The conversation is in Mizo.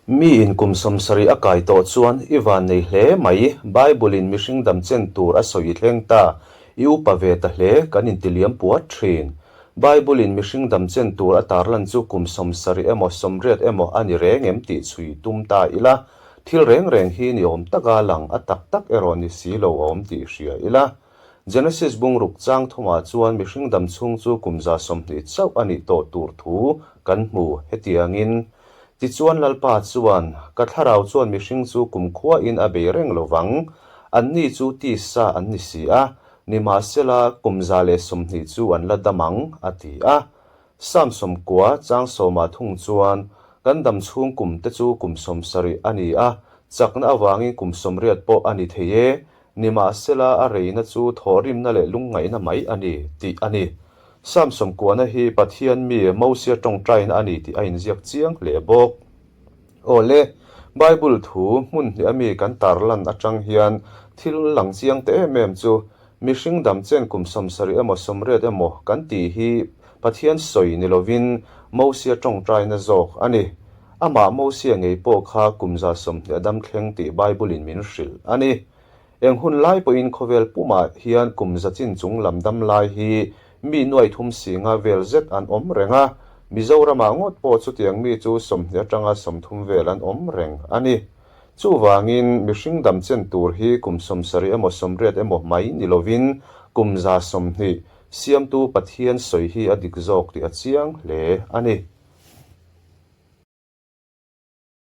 Miin kum 70 a kai tawh chuan i vannei hle mai, Bible-in mihring dam chen tur a sawi i thleng ta, i upa ve ta hle, kan intiliam puat thin. Bible-in mihring dam chen tur a tarlan chu kum 70 emaw 80 emaw a ni reng em tih chhui tum ta ila, thil reng reng hi ni awm taka lang a tak tak erawh ni si lo a awm tih hria ila. Genesis bungruk chang thumah chuan mihring dam chhung chu kum 20 chauh a nih tawh tur thu kan hmu hetiangin. Tichuan Lalpa chuan, Ka thlarau chuan mihring chu kumkhuain a bei reng lo vang, anni chu tisa an ni si a, nimahsela kum 120 chu an la dam ang, a ti a. Psalm 90 chang sawmah thung chuan, Kan dam chhung kum te chu kum 70 a ni a, chakna avangin kum 80 pawh a ni thei e, nimahsela a reina chu thawhrimna leh lungngaihna mai a ni, tih a ni. Psalm 90 hi Pathian mi Mosia tawngtaina a ni tih a inziak chiang hle bawk. Aw le, Bible thu hmun hnih ami kan tarlan atang hian thil lang chiang te em em chu mihring dam chen kum 70 emaw 80 emaw kan tih hi Pathian sawi ni lovin Mosia tawngtaina zawk a ni. Amah Mosia ngei pawh kha kum 120 a dam thleng tih Bible-in min hrilh a ni. Eng hun lai pawhin khawvel pumah hian kum za chin chung lam dam lai hi mi nuai thum singa vel zet an awm reng a, Mizoramah ngawt pawh chutiang mi chu 20 atanga 30 vel an awm reng a ni. Chuvangin mihring dam chen tur hi kum 70 emaw 80 emaw mai ni lovin kum 120 siamtu Pathian sawi hi a dik zawk tih a chiang hle a ni.